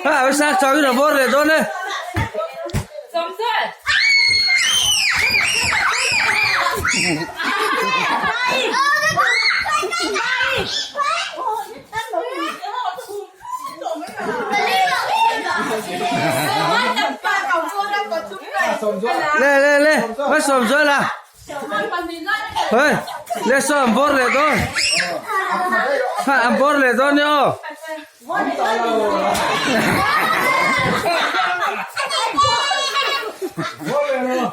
ພາໄປຊັກຈອກຢູ່ນະ ໂບດເລີຍໂດນເລີຍ. ເລ ເລ ເລ ມາສົມຊ່ວຍລະ. ເຮີຍ ເລ ຊ້ອມໂບດເລີຍໂດນ ພາອຳໂບດເລີຍໂດນໂຍ.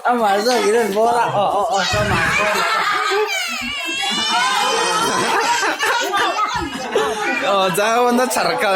ອາມາເຊີກິນໂບລະ. ອໍ ອໍ ອໍ ສະມາ ອໍ ຈາວັນນະຊາກາ.